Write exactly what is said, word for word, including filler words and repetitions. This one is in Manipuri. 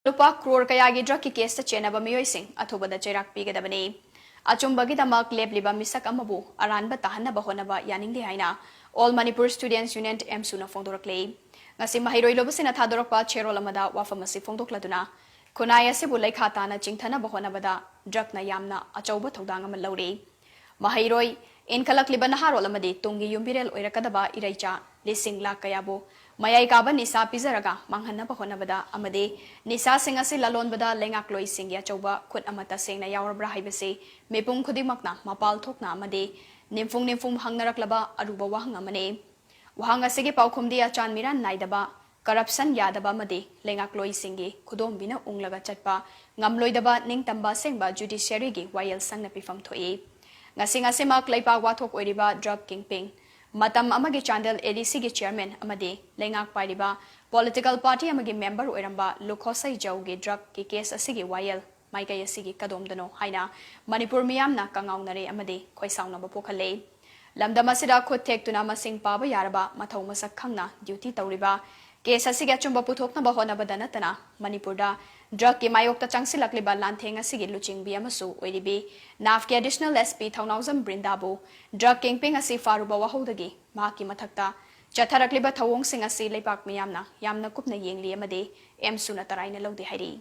ꯂꯨꯄꯥ ꯀ꯭ꯔꯣꯔ ꯀꯌꯥꯒꯤ ꯗ꯭ꯔꯒꯀꯤ ꯀꯦꯁꯇ ꯆꯦꯟꯅꯕ ꯃꯤꯑꯣꯏꯁꯤꯡ ꯑꯊꯨꯕꯗ ꯆꯩꯔꯥꯛ ꯄꯤꯒꯗꯕꯅꯤ꯫ ꯑꯆꯨꯝꯕꯒꯤꯗꯃꯛ ꯂꯦꯞꯂꯤꯕ ꯃꯤꯁꯛ ꯑꯃꯕꯨ ꯑꯔꯥꯟꯕ ꯇꯥꯍꯟꯅꯕ ꯍꯣꯠꯅꯕ ꯌꯥꯅꯤꯡꯗꯦ ꯍꯥꯏꯅ All Manipur Students Union, AMSUꯅ ꯐꯣꯡꯗꯣꯔꯛꯂꯤ꯫ ꯉꯁꯤ ꯃꯍꯩꯔꯣꯏ ꯂꯣꯏꯕꯁꯤꯡꯅ ꯊꯥꯗꯣꯔꯛꯄ ꯆꯦꯔꯣꯜ ꯑꯃꯗ ꯋꯥꯐꯝ ꯑꯁꯤ ꯐꯣꯡꯗꯣꯛꯂꯗꯨꯅ, ꯈꯨꯟꯅꯥꯏ ꯑꯁꯤꯕꯨ ꯂꯩꯈꯥ ꯇꯥꯅ ꯆꯤꯡꯊꯅꯕ ꯍꯣꯠꯅꯕꯗ ꯗ꯭ꯔꯒꯅ ꯌꯥꯝꯅ ꯑꯆꯧꯕ ꯊꯧꯗꯥꯡ ꯑꯃ ꯂꯧꯔꯤ꯫ ꯃꯍꯩꯔꯣꯏ, ꯏꯟꯈꯠꯂꯛꯂꯤꯕ ꯅꯍꯥꯔꯣꯜ ꯑꯃꯗꯤ ꯇꯨꯡꯒꯤ ꯌꯨꯝꯕꯤꯔꯦꯜ ꯑꯣꯏꯔꯛꯀꯗꯕ ꯏꯔꯩꯆꯥ ꯂꯤꯁꯤꯡ ꯂꯥꯈ ꯀꯌꯥꯕꯨ ꯃꯌꯥꯏ ꯀꯥꯕ ꯅꯤꯁꯥ ꯄꯤꯖꯔꯒ ꯃꯥꯡꯍꯟꯅꯕ ꯍꯣꯠꯅꯕꯗ ꯑꯃꯗꯤ ꯅꯤꯁꯥꯁꯤꯡ ꯑꯁꯤ ꯂꯂꯣꯟꯕꯗ ꯂꯩꯉꯥꯛꯂꯣꯏꯁꯤꯡꯒꯤ ꯑꯆꯧꯕ ꯈꯨꯠ ꯑꯃ ꯇꯁꯦꯡꯅ ꯌꯥꯎꯔꯕ꯭ꯔꯥ ꯍꯥꯏꯕꯁꯤ ꯃꯤꯄꯨꯝ ꯈꯨꯗꯤꯡꯃꯛꯅ ꯃꯄꯥꯜ ꯊꯣꯛꯅ ꯑꯃꯗꯤ ꯅꯤꯝꯐꯨꯡ ꯅꯤꯝꯐꯨꯡ ꯍꯪꯅꯔꯛꯂꯕ ꯑꯔꯨꯕ ꯋꯥꯍꯪ ꯑꯃꯅꯤ꯫ ꯋꯥꯍꯪ ꯑꯁꯤꯒꯤ ꯄꯥꯎꯈꯨꯝꯗꯤ ꯑꯆꯥꯟ ꯃꯤꯔꯥꯟ ꯅꯥꯏꯗꯕ, ꯀꯔꯞꯁꯟ ꯌꯥꯗꯕ ꯑꯃꯗꯤ ꯂꯩꯉꯥꯛꯂꯣꯏꯁꯤꯡꯒꯤ ꯈꯨꯗꯣꯝꯕꯤꯅ ꯎꯪꯂꯒ ꯆꯠꯄ ꯉꯝꯂꯣꯏꯗꯕ ꯅꯤꯡꯇꯝꯕ ꯑꯁꯦꯡꯕ ꯖꯨꯗꯤꯁꯤꯌꯔꯤꯒꯤ ꯋꯥꯌꯦꯜ ꯁꯪꯅ ꯄꯤꯐꯝ ꯊꯣꯛꯏ꯫ ꯉꯁꯤ ꯉꯁꯤꯃꯛ ꯂꯩꯄꯥꯛ ꯋꯥꯊꯣꯛ ꯑꯣꯏꯔꯤꯕ ꯗ꯭ꯔꯒ ꯀꯤꯡꯄꯤꯡ, ꯃꯇꯝ ꯑꯃꯒꯤ ꯆꯥꯟꯗꯦꯜ ADCꯒꯤ ꯆꯤꯌꯔꯃꯦꯟ ꯑꯃꯗꯤ ꯂꯩꯉꯥꯛ ꯄꯥꯏꯔꯤꯕ ꯄꯣꯂꯤꯇꯤꯀꯦꯜ ꯄꯥꯔꯇꯤ ꯑꯃꯒꯤ ꯃꯦꯝꯕꯔ ꯑꯣꯏꯔꯝꯕ ꯂꯨꯈꯣꯁꯩ ꯖꯧꯒꯤ ꯗ꯭ꯔꯒꯀꯤ ꯀꯦꯁ ꯑꯁꯤꯒꯤ ꯋꯥꯌꯦꯜ ꯃꯥꯏꯀꯩ ꯑꯁꯤꯒꯤ ꯀꯗꯣꯝꯗꯅꯣ ꯍꯥꯏꯅ ꯃꯅꯤꯄꯨꯔ ꯃꯤꯌꯥꯝꯅ ꯀꯉꯥꯎꯅꯔꯦ ꯑꯃꯗꯤ ꯈꯣꯏꯁꯥꯎꯅꯕ ꯄꯣꯛꯍꯜꯂꯦ꯫ ꯂꯝꯗꯝ ꯑꯁꯤꯗ ꯈꯨꯠ ꯊꯦꯛꯇꯨꯅ ꯃꯁꯤꯡ ꯄꯥꯕ ꯌꯥꯔꯕ ꯃꯊꯧ ꯃꯁꯛ ꯈꯪꯅ ꯗ꯭ꯌꯨꯇꯤ ꯇꯧꯔꯤꯕ, ꯀꯦꯁ ꯑꯁꯤꯒꯤ ꯑꯆꯨꯝꯕ ꯄꯨꯊꯣꯛꯅꯕ ꯍꯣꯠꯅꯕꯗ ꯅꯠꯇꯅ ꯃꯅꯤꯄꯨꯔꯗ ꯗ꯭ꯔꯒꯀꯤ ꯃꯥꯌꯣꯛꯇ ꯆꯪꯁꯤꯜꯂꯛꯂꯤꯕ ꯂꯥꯟꯊꯦꯡ ꯑꯁꯤꯒꯤ ꯂꯨꯆꯤꯡꯕꯤ ꯑꯃꯁꯨ ꯑꯣꯏꯔꯤꯕꯤ NAFCꯒꯤ ꯑꯦꯗꯤꯁꯅꯦꯜ SP ꯊꯧꯅꯥꯎꯖꯝ ꯕ꯭ꯔꯤꯟꯗꯥꯕꯨ ꯗ꯭ꯔꯒ ꯀꯤꯡꯄꯤꯡ ꯑꯁꯤ ꯐꯥꯔꯨꯕ ꯋꯥꯍꯧꯗꯒꯤ ꯃꯍꯥꯛꯀꯤ ꯃꯊꯛꯇ ꯆꯠꯊꯔꯛꯂꯤꯕ ꯊꯧꯑꯣꯡꯁꯤꯡ ꯑꯁꯤ ꯂꯩꯄꯥꯛ ꯃꯤꯌꯥꯝꯅ ꯌꯥꯝꯅ ꯀꯨꯞꯅ ꯌꯦꯡꯂꯤ ꯑꯃꯗꯤ AMSUꯅ ꯇꯔꯥꯏꯅ ꯂꯧꯗꯦ ꯍꯥꯏꯔꯤ꯫